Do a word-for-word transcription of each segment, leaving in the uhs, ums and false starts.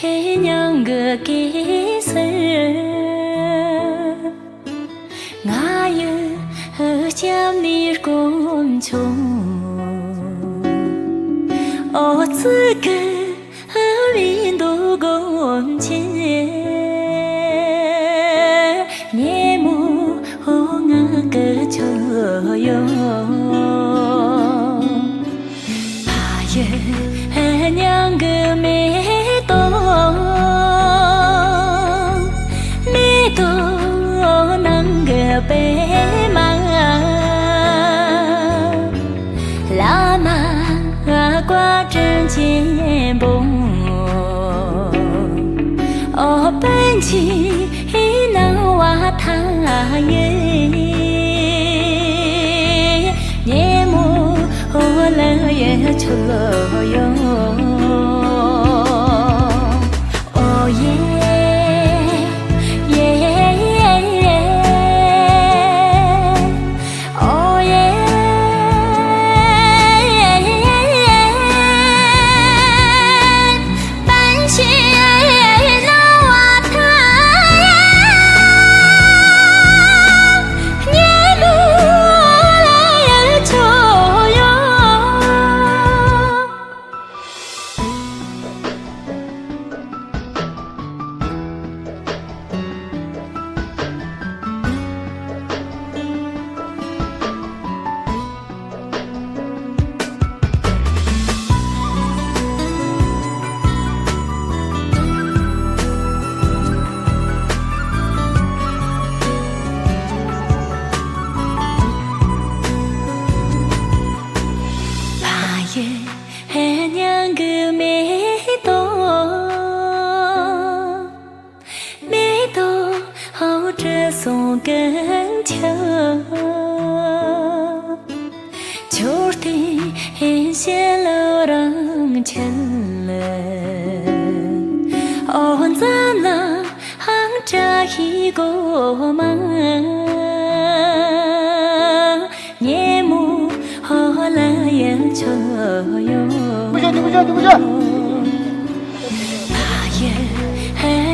ཁྱེད་མྱང་གི་གེ་སར། ང་ཡི་སྐྱབས་གནས་དཀོན་མཆོག་ཨོ་ཙི་གི་བའི་འདུ་སྒོམ་ཆེན། ཉེ་མོ་ང་གི་ཆོས་ཡོད། ཕ་ཡུལ་མྱང་གི་མེ་ཏོག་མེ་ཏོག་ནང་གི་པད་མ། བླ་མ་བཀའ་དྲིན་ཆེན་པོ། ཨོ་པཎ་ཆེན་སྣང་བ་མཐའ་ཡས། ཉེ་མོ་ལ་ཡ་ཆོས་ཡོད། ཨོ་ཡེ། ཡེ། ཨོ་ཡེ། པཎ་ཆེན་སྣང་བ་མཐའ་ཡས། ཉེ་མོ་ལ་ཡ་ཆོས་ཡོད། ཕ་ཡུལ་མྱང་གི་མེ་ཏོག་མེ་ཏོག་ཧོ་དྲི་བསུང་ཀུན་ཁྱབ། མཆོད་རྟེན་བྱིན་རླབས་རང་ཆེན། ཨོ་འཛམ་གླིང་བཀྲ་ཤིས་སྒོ་མང་། ཉེ་མོ་ཧོ་ལ་ཡ་ཆོས་ཡོད། ཕ་ཡུལ་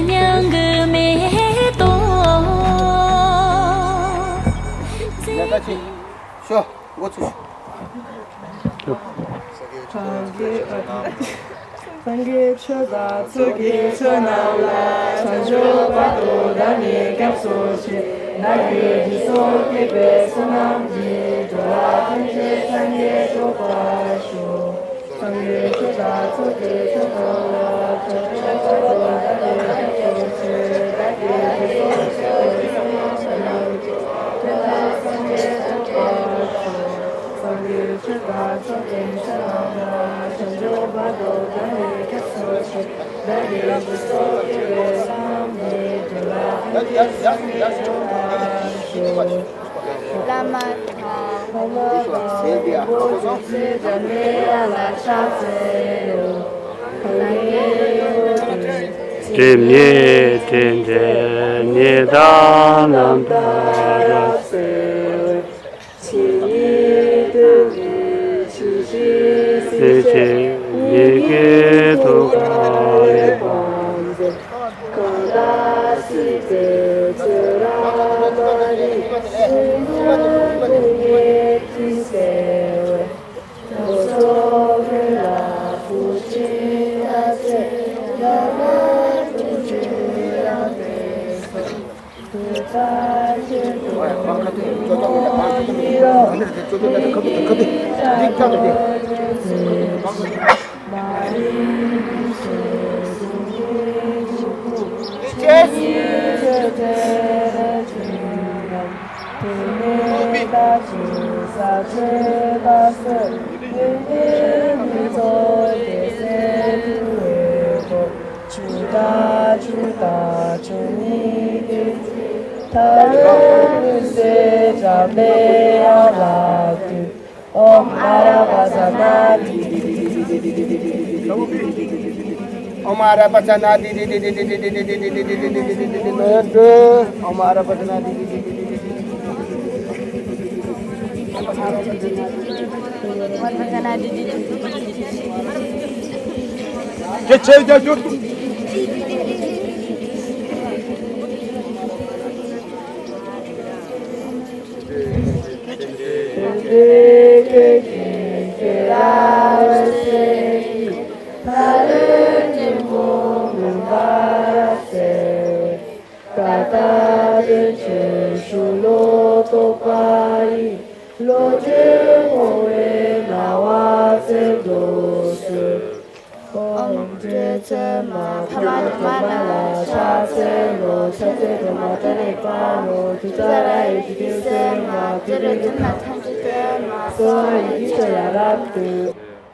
མྱང་གི་མེ་ཏོག་ལས་ཀ་བྱེད། ཤོག་འགོ་ཚུགས། སངས་རྒྱས་ཆོས་དང་ཚོགས་ཀྱི་མཆོག་རྣམས་ལ། བྱང་ཆུབ་བར་དུ་བདག་ནི་སྐྱབས་སུ་མཆི། བདག་གིས་སྦྱིན་སོགས་བགྱིས་པའི་བསོད་ནམས་ཀྱིས། འགྲོ་བ་ཐམས་ཅད་སངས་རྒྱས་འགྲུབ་པར་ཤོག་སངས་རྒྱས་ཆོས་དང་ཚོགས་ཀྱི་མཆོག་རྣམས་ལ། བྱང་ཆུབ་བར་དུ་བདག་ནི་སྐྱབས་སུ་མཆི། བདག་གིས་སྦྱིན་སོགས་བགྱིས་པའི་བསོད་ནམས་ཀྱིས། ཐམས་ཅད་སངས་རྒྱས་འགྲུབ་པར་ཤོག་སངས་རྒྱས་ཆོས་དང་ཚོགས་ཀྱི་མཆོག་རྣམས་ལ། བྱང་ཆུབ་བར་དུ་བདག་ནི་སྐྱབས་སུ་མཆི། བདག་གིས་སྦྱིན་སོགས་བགྱིས་པའི་བསོད་ནམས་ཀྱིས། འགྲོ་བ་ཐམས་ཅད་སངས་རྒྱས་འགྲུབ་པར་ཤོག་བླ་མ་དང་། བླ་མ་དང་། རིན་པོ་ཆེ་འཇམ་པའི་དབྱངས་ལ་ཕྱག་འཚལ་ལོ། སྒྲིབ་གཉིས་དྲི་བྲལ་ཉི་ཟླ་རྣམ་ཐར་རབ་གསལ་བའི། ཆོས་ཉིད་དོན་གཉེར་ཆོས་ཀྱི་སྲིད་ཞིའི་ཉེས་དགེ་དུག་ཁ་ལས་སྤངས་ཏེ། གང་དག་སྲིད་པའི་ཚེ་རབས་མ་རིག་ཤིང་རྟ་ཀུན་གྱི་རྒྱུད་བསལ་བའི། ལོ་ཙཱ་ཀུན་ལ་བུ་ཆེན་ལྟར་སྤྱད་ཡ་མ་བཏུབ་ཀྱི་ཡང་དེ་སོ། ཆུ་དང་ཆུ་དང་ཆུ་གཉིས་ཏེ། ཐལ་བའི་ལུས་སེམས་འཇམ་པའི་དབྱངས་ལ་འདུད། ཨོཾ་ཨ་ར་པ་ཙ་ན་དྷཱིཿ། ཨོཾ་ཨ་ར་པ་ཙ་ན་དྷཱིཿ། ཨོཾ་ཨ་ར་པ་ཙ་ན་དྷཱིཿ། དེ་ཆེ་རྒྱ་གྱུར་དུ། ལྟ་སྟོན་ཆོས་སྐྱོང་ལོ་ཏོག་པ་ཡིས། བློ་གྲོས་སྤོང་བའི་སྣང་བ་སྩལ་དུ་གསོལ། ཨོཾ་སྤྲོས་མཚོན་མ་ཕ་མ་དང་མ་ན་ལ་ཕྱག་འཚལ་ལོ། ཕྱག་འཚལ་སྒྲོལ་མ་ཏྲ་ནི་པ་ལོ། དུས་རྩ་ར་ཡི་འཇིག་རྟེན་གསལ་མ་ཏུ་རེ་ཏུ་མ་ཐམས་ཅད་སྟོན་མ་གསོལ་བ་ཡི་གེ་ཤ་ཡ་རབ་ཏུ།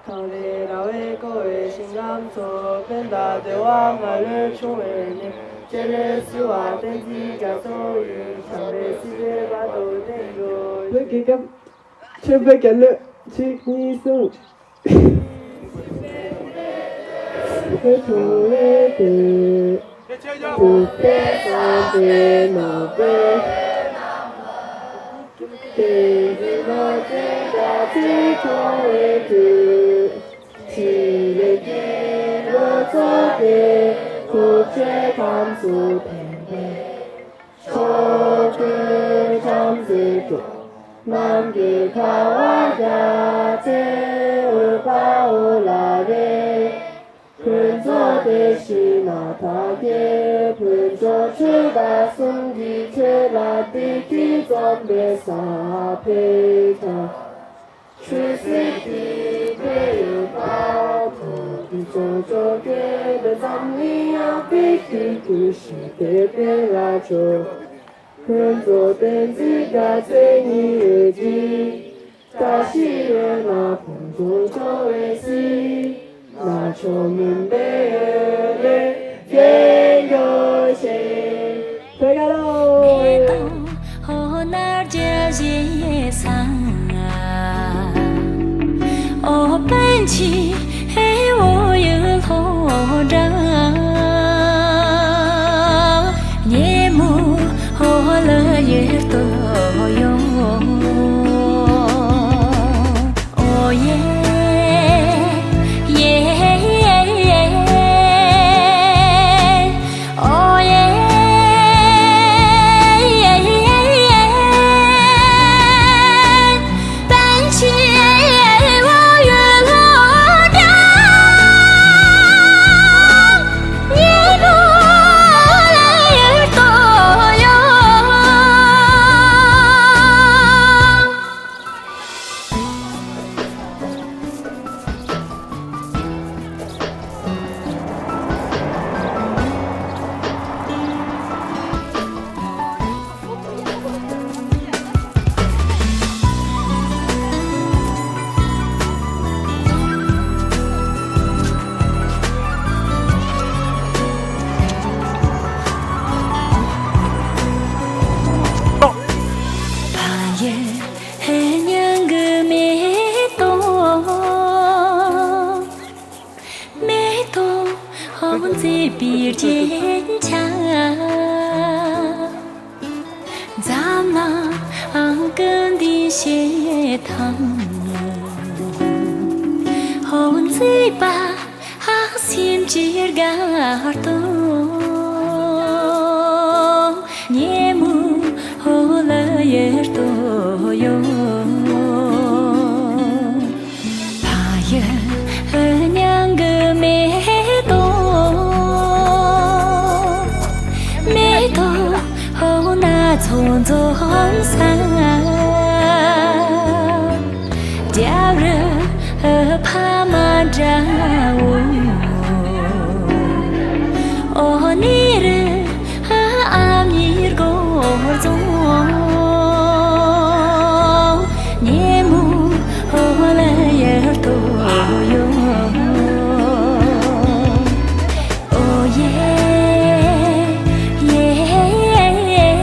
གངས་རི་ར་བས་བསྐོར་བའི་ཞིང་ཁམས་སུ། ཕན་དང་བདེ་བ་མ་ལུས་འབྱུང་བའི་གནས། སྤྱན་རས་གཟིགས་དབང་བསྟན་འཛིན་རྒྱ་མཚོ་ཡི། བྱམས་པའི་སྲིད་པའི་བར་དུ་བརྟན་གྱུར། བོད་ཀྱི་སྐབས། ཆོས་པའི་རྒྱལ་གླུ་གཅིག་གཉིས་གསུམ། བོད་ཐུགས་རེ་ལྟོས། ཐུབ་པའི་བསམ་པའི་ནོར་བུ། བསྟན་འཛིན་བློ་ཆེན་རྒྱ་མཚོས་འཁྲུངས་པའི་དུས། ཕྲིན་ལས་ཀྱི་རོལ་མཚོ་སྟེ། ཐུགས་རྗེ་ཁམས་སུ་ཐིམ་པས། ཕྱོགས་ཀུན་བྱམས་བརྩེས་སྤྲོ། ནམ་མཁའི་ཁ་བ་རྒྱ་ཆེ། འོད་དཔག་འོག་ལ་རེག། ཕུན་ཚོགས་དེ་བཞིན་ནམ་མཁའ་ཁྱབ། ཕུན་ཚོགས་ཆོས་དང་གསུང་གི་ཆོས་ལ། བདེ་སྐྱིད་འཛོམས་པའི་ས་འཕེལ་གྱུར། ཆོས་སྲིད་ཀྱི་དཔལ་ཡོན་དང་། ཐུགས་ཀྱི་ཕྱོགས་བཅུར་ཁྱབ་པའི་འཛམ་གླིང་ཡངས་པའི་གི་ཀུན་གཞི་དེ་དཔལ་ལ་སྤྱོད། ཕུན་ཚོགས་བསྟན་འཛིན་རྒྱ་མཚོའི་ཉི་འོད་ཀྱིས། བཀྲ་ཤིས་འོད་སྣང་ཀུན་ཏུ་འཚོ་བའི་ཚེ། ནག་ཕྱོགས་མུན་པའི་འོད་ལས་རྒྱལ་གྱུར་ཅིག་བོད་ཀ་ལོ། མེ་ཏོག་ཕོ་ནར་རྒྱལ་བཞེས་སང་། ཨོ་པན་ཆི་ཧེ་འོ་ཡུ་ལྷོ་འདྲ། ཉེ་མོ་ཧོ་ལ་ཡུལ་དུ་ཡོང་། ཨོ་ཡེ་ཡེ་ཡེ། ཨོ་ཡེ་ཡེ་ཡེ། པན་ཆི་ཧེ་འོ་ཡུལ་ལྷོ་འདྲ། ཉེ་མོ་ལ་ཡུལ་དུ་ཡོང་། ཕ་ཡུལ་ཧི་ཉང་གི་མེ་ཏོག། མེ་ཏོག་ཧོ་མཛེས་པའི་རྒྱན་ཆ། འཛམ་གླིང་ཀུན་འདི་ཞེ་ཐང་། ཧོ་མཛེས་པ་ཧ་སེམས་ཀྱི་དགའ་སྟོན། ཉེ་མོ་ཧོ་ལ་ཡུལ་དུ་ཡོང་། ཕ་ཡུལ་ཉང་གི་མེ་ཏོག། མེ་ཏོག་ཧོ་ན་ཚོ་འཛོམས་ས། རྒྱབ་རི་ཕ་མ་འདྲ་བོ། ཨོ་ནི་རི་ཨ་མྱེས་སྒོར་རྫོང་། ཉེ་མོ་ཧོ་ལ་ཡུལ་དུ་ཡོང་། ཨོ་ཡེ་ཡེ་ཡེ།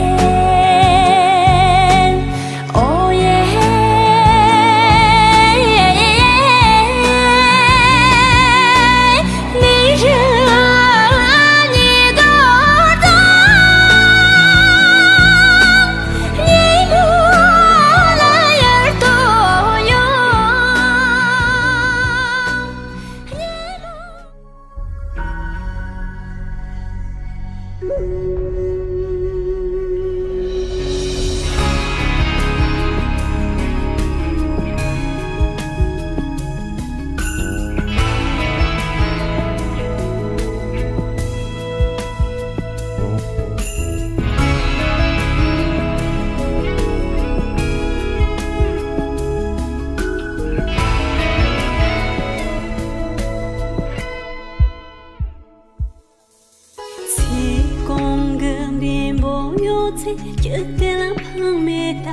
ཚེ་སྐྱོ་དེ་ལ་ཕངས་མེད་ད།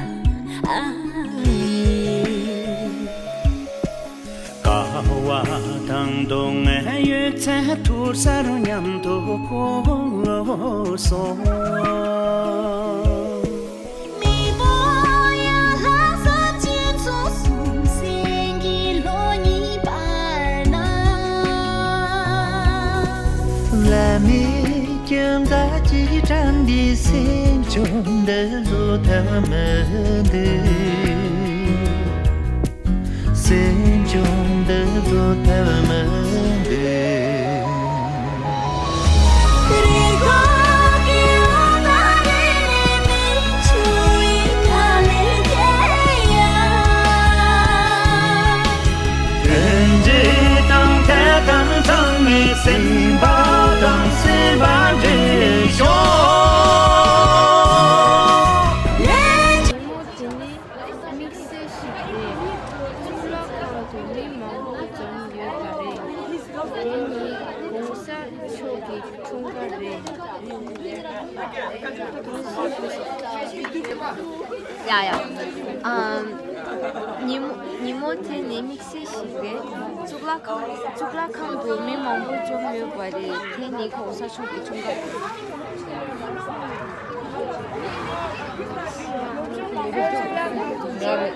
ཨ་ལི། དཀའ་བ་དང་སྡུག་བསྔལ་ཡོད་ཚད་ཐུར་སར་མཉམ་དུ་བསྐོར་སོང་། མི་བོ་ཡ་ལྷག་བསམ་ཅན་ཚོ་གསུམ་སེང་གེ་ལོ་གཉིས་བར་ན། བླ་མའི་སྐྱོན་དག་ཅིག་དྲན་པའི་སེམས་ཆུང་འདི་བཟོད་ཐབས་མི་འདུག་སེམས་ཆུང་འདི་བཟོད་ཐབས་མི་འདུག་རེ་སྐོང་གི་འོ་མ་རེ་ནས་མི་ཆུ་ཡི་ཁ་ལས་རྒྱལ་ཡ། དོན་འབྲས་དང་ཐད་དང་ཚང་མའི་སེམས་པ་དང་སེམས་པ་འདྲེས་ཤོག་དེ་ནི་དམིགས་བསལ་ཞིག་རེད། གཙུག་ལག་ཁང་དུ་མི་མང་པོ་འཛོམས་ཡོད་པ་རེད། དེ་ནི་༸གོང་ས་མཆོག་གི་འཁྲུངས་སྐར་རེད། ཡ་ཡ། ཨམ། ཉིན་མོ་ཉིན་མོ་དེ་ནི་དམིགས་བསལ་ཞིག་རེད། གཙུག་ལག་ཁང་གཙུག་ལག་ཁང་དུ་མི་མང་པོ་འཛོམས་ཡོད་པ་རེད། དེ་ནི་༸གོང་ས་མཆོག་གི་འཁྲུངས་སྐར་རེད།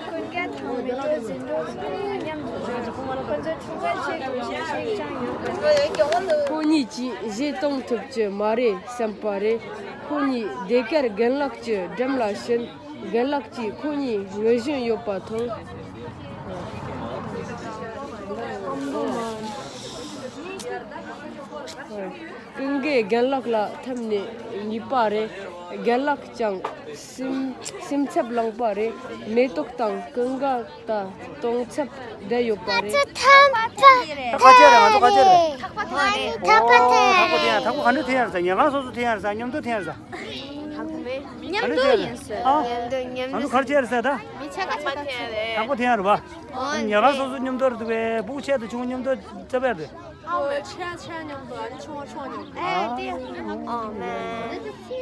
ཁོ་གཉིས་ཀྱིས་གཞས་གཏོང་ཐུབ་ཀྱི་མ་རེད་བསམ་པ་རེད། ཁོ་གཉིས་ཟློས་གར་རྒན་ལགས་ཀྱི་འགྲམ་ལ་ཕྱིན། རྒན་ལགས་ཀྱིས་ཁོ་གཉིས་ངུ་བཞིན་ཡོད་པ་མཐོང་། ཀུན་དགའི་རྒན་ལགས་ལ་འཐམས་ནས་ཉོས་པ་རེད། རྒན་ལགས་ཀྱང་སེམས་སེམས་འཚབ་ལངས་པ་རེད། མེ་ཏོག་དང་ཀུན་དགའ་ད་གཏོང་ཚབ་བསྡད་ཡོད་པ་རེད། ཁ་ཆེ་རེད། ང་ཚོ་ཁ་ཆེ་རེད། ཐག་པ་འཐེན་ཡ་རེད། ཐག་པ་འཐེན་ཡ་རེད། ཐག་པ་འཐེན་ཡ། ཐག་པ་ག་འདྲ་འཐེན་ཡ་རེད་ཟེར། ཉལ་ཁང་སོ་སོ་འཐེན་ཡ་རེད་ཟེར། མཉམ་དུ་འཐེན་ཡ་རེད་ཟེར། མཉམ་དུ་ཡིན་ཟེར། ཨ། ང་ཚོ་ག་རེ་བྱས་རེད་ཟེར་ད། མི་ཆ་ག་ཆ་ཐག་པ་འཐེན་ཡ་རེད། ཐག་པ་འཐེན་ཡ་རེད་པ། ཉལ་ཁང་སོ་སོ་མཉམ་དུ་རེད་འདུག་པས། སྤུ་གུ་ཆེ་དང་ཆུང་མཉམ་དུ་རྩེ་བས་རེད། ཨ་ཆེ་ཆེ་མཉམ་དུ། ཨ་ནི་ཆུང་བ་ཆུང་བ་མཉམ་དུ། ཨ་དེ། ཨ་མ།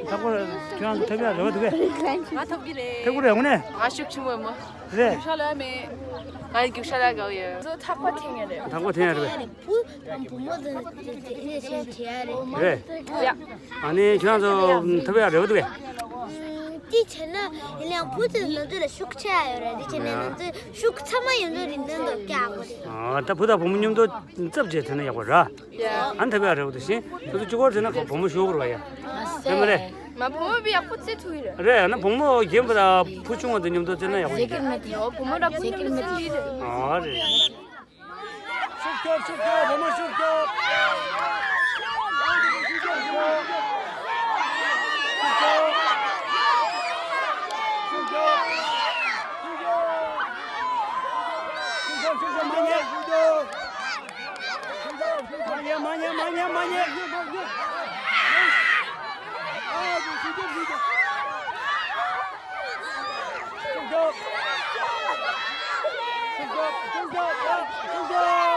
ཐག་པ་ཁྱོད་རང་ཚོ་ཐོབ་ཡ་རེད་པ་འདུག་པས། ང་ཐོབ་ཀྱི་རེད། ཐོབ་ཀྱི་རེད། དངོས་གནས། ང་ཤུགས་ཆེན་པོ་ཡོད་མ། རེད། རྒྱུག་ཤར་ལ་མེད། ང་རྒྱུག་ཤར་ལ་དགའ་ཡོད། ཚོ་ཐག་པ་འཐེན་ཡ་རེད། ཐག་པ་འཐེན་ཡ་རེད་པས། བུ་དང་བུ་མོ་དང་དེ་ཚོ་བྲིས་ཡ་རེད། རེད། ཡ། ཨ་ནི་ཁྱོད་རང་ཚོ་ཐོབ་ཡ་རེད་པ་འདུག་པས། དེ་བྱས་ན་ཡིན་ཡང་བུ་ཚོས་ང་ཚོ་ལ་ཤུགས་ཆེ་ཡ་ཡོད་རེད། དེ་བྱས་ན་ང་ཚོས་ཤུགས་ཚང་མ་ཡོད་ཚོ་རིན་ཐང་དུ་བཀྱག་དགོས་རེད། ཨ་ད་བུ་དང་བུ་མོ་མཉམ་དུ་རྩེབ་བྱས་ཐོན་ན་ཡག་པོ་རེད། ཡ། ཨ་ནི་ཐོབ་ཡ་རེད་པ་འདུག་བཞིན་ཁྱོད་ཚོ་གཅིག་པོར་བྱས་ན་བུ་མོ་ཞུ་དགོས་རེད་པ། ཡ། རེད་མ་རེད། མ་བུ་མོ་བི་ཡག་པོ་རྩེ་ཐུབ་ཀྱི་རེད། རེད། ཨ་ན་བུ་མོ་རྒན་པ་དང་བུ་ཆུང་བ་དང་མཉམ་དུ་རྩེ་ན་ཡག་པོ་ཡོད་རེད། ཡོ་བུ་མོ་ར་བུ་མཉམ་དུ་རྩེ་ཐུབ་ཀྱི་རེད། ཨ་རེད། ཤུགས་རྒྱོབ། ཤུགས་རྒྱོབ། བུ་མོ་ཤུགས་རྒྱོབ། ཤུགས་རྒྱོབ། ཤུགས་རྒྱོབ། ཤུགས་རྒྱོབ། ཤུགས་རྒྱོབ། མ་ཉལ། ཤུགས་རྒྱོབ། མ་ཉལ། མ་ཉལ། མ་ཉལ། མ་ཉལ། ཨ་ཤུགས་རྒྱོབ། ཤུགས་རྒྱོབ། ཤུགས་རྒྱོབ། ཤུགས་རྒྱོབ། ཤུགས་རྒྱོབ། ཤུགས་རྒྱོབ།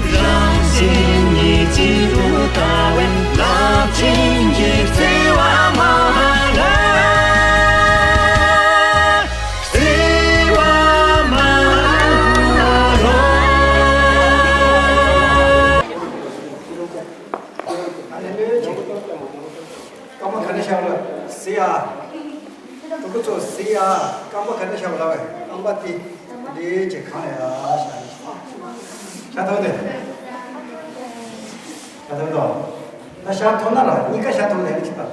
རང་བཞིན་ཉིད་ཀྱི་རུ་ལྟ་བའི་རླབས་ཆེན་གྱི་བརྩེ་བ་མ་ལགས། བརྩེ་བ་མ་ལགས། སྐར་མ་ག་འདྲ་ཤར་བ་ལ་གཟིགས་ཨ། ཕྲུ་གུ་ཚོ་གཟིགས་ཨ། སྐར་མ་ག་འདྲ་ཤར་བ་ལ་བས། རྐང་པ་དེ་འདི་བྱས་གང་ལ་ཡ་ཤར་ཡིན། ཤར་ཐུབ་དེ། ཤར་ཐུབ་དོ། ད་ཤར་ཐུབ་ན་ར་གཉིས་ཀ་ཤར་ཐུབ་ལས་ནི་ཅི་ལྟ། ཨ།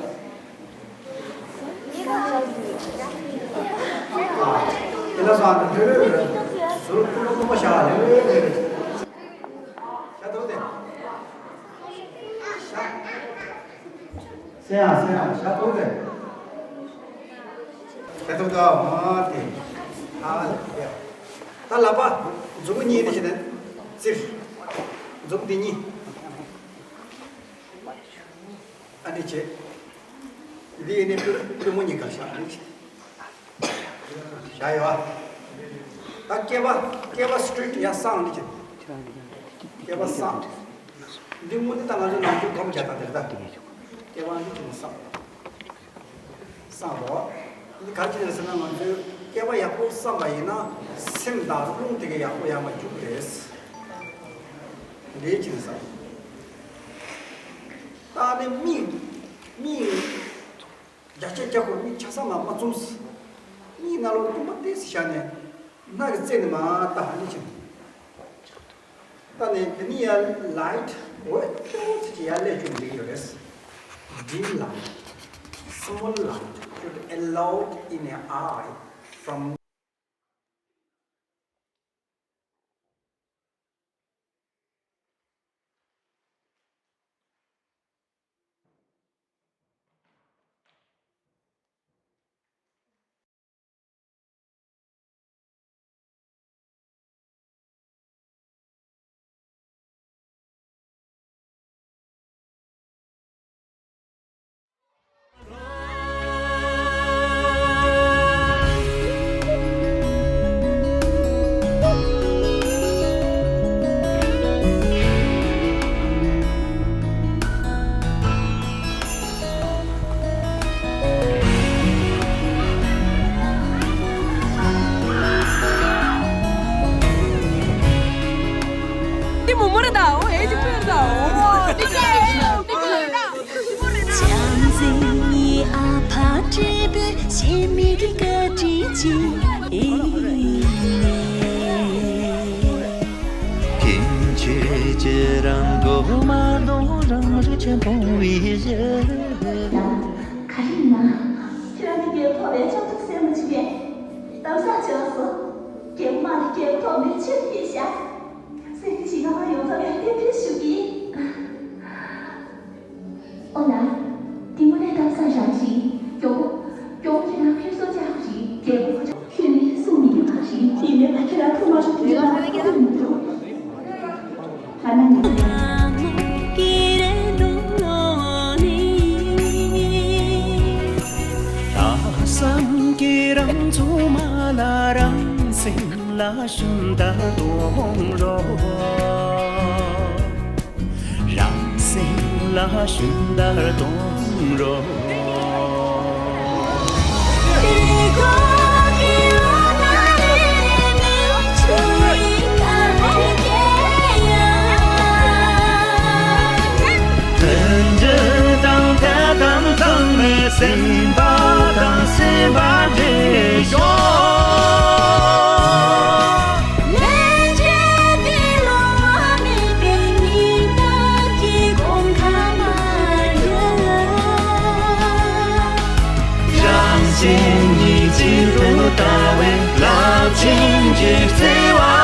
དེ་ལ་སོང་ཨ། ལྷོད་ལྷོད་རེད། ཟུར་ཕྲུ་གུ་ཕྲུ་གུ་ཤར་ལྷོད་ལྷོད་རེད། ཤར་ཐུབ་དེ། ཤར། སེ་ཡང་སེ་ཡང་ཤར་ཐུབ་རེད། ཤར་ཐུབ་ད་མ་དེ། ཨ་ལེ། ད་ལག་པ་མཛུབ་གུ་གཉིས་དེ་བྱས་ནས་བཙིར། མཛུབ་འདི་གཉིས། ཨ་འདི་བྱེད། འདི་ཡིན་ནི་པུས་མོ་གཉིས་ཀ་བཞག་ནི་ཅི། བཞག་ཡོད་ཨ། ད་སྐེད་པ་སྐེད་པ་སི་ཊེ་ཊི་ཡར་བསྲང་ནི་ཅི། སྐེད་པ་བསྲང་། འདི་དངོས་གནས་ད་ང་ཚོ་ནང་ཆོས་སྒོམ་རྒྱག་སྟངས་དེ་རེད་ད། སྐེད་པ་འདི་ཅི་ནས་བསྲང་། བསྲང་རོགས། འདི་ག་ཅི་ནས་ཟེར་ན་ང་ཚོས་སྐེད་པ་ཡག་པོ་བསྲང་པ་ཡིན་ན་སེམས་དང་རླུང་དེ་ག་ཡག་པོ་ཡར་མར་རྒྱུག་གི་རེད། འདི་ཅི་ནས་བསྲང་། ད་ནི་མིག་མིག་རྒྱ་ཆེ་རྒྱ་ཁོ་མིག་ཆ་ཚང་མ་མ་བཙུམས། མིག་ནང་ལོགས་སྟོང་པ་ཏོག་ཙམ་བཞག་ནས་སྣ་གི་རྩེ་ནས་མར་ལྟ་ནི་ཅི། ད་ནི་འདི་ནི་ཡར་ལའིཊ་འོད་ཅོག་ཙམ་ཅིག་ཡར་སླེབས་བཅུག་འགྲིག་གི་ཡོད་རེད། Dim light, small light should allowed in a eye from འདི་མོ་མོ་རེད་ད། འོ་ཨེ་ཅི་ཕེར་ད། འོ་འདི་ཅི་རེད་ད། འདི་མོ་རེད་ད། བྱམས་བརྩེ་ཡི་ཨ་ཕ་བགྲེས་པོས་གཞན་མི་གི་བཀའ་དྲིན་ཅན། ཁྱིམ་ཆོས་ཀྱི་རང་མགོ་མ་ལོང་རང་རིགས་ཀྱི་མཐོང་བའི་གཞི། ག་རེ་ཡིན་ན། ཁྱེད་རང་གི་རྒྱལ་པོ་ཐོག་ལས་ལྕོགས་གྲུབ་སེམས་ལ་བྱུང་བས། གཏམ་བཟང་བྱས་སོ། རྒྱལ་པོ་དམག་གི་རྒྱལ་པོ་ཐོག་ནས་ཆེད་ཕེབས་ཤག་སེམས་ཀྱི་ཞིང་ཁམས་ཡོངས་རྫོགས་ལ་གཏན་འཁེལ་ཞུ་གི། ཨོ་ལ། དེ་དངོས་གནས་གཏམ་བཟང་རང་ཞིག་མགྱོགས་པོ། མགྱོགས་པོ་ཁྱེད་རང་ཕེབས་བསུ་བཅར་དགོས་ཤིག་རྒྱལ་པོ་ཁོ་ཚོ་ཁྱོད་ནི་གསུང་མི་རྒྱུ་ཁག་ཞིག་ཡིན་མེད་ལ་ཁྱེད་རང་ཐུགས་མ་ཆུང་དེ་ལ་ཁུར་མི་འདུག་ང་ན་ནི། ལྷག་བསམ་གྱིས་རང་ཚོ་མ་ལ་རང་སེམས་ལ་ཞུན་དར་གཏོང་རོགས། རང་སེམས་ལ་ཞུན་དར་གཏོང་རོགས། མཐུན་སྒྲིལ་དང་ཐད་གཏམ་ཚང་མས་སེམས་པ་དང་སེམས་པ་འདྲེས་ཤོག་ལས་བྱེད་འདི་ལོ་བ་མེད་པའི་ཉིན་ལྟར་གྱི་གོམ་ཁ་མ་ཡོང་། རང་བཞིན་གྱིས་གཅིག་ཏུ་ལྟ་བའི་རླབས་ཆེན་གྱི་བརྩེ་བ།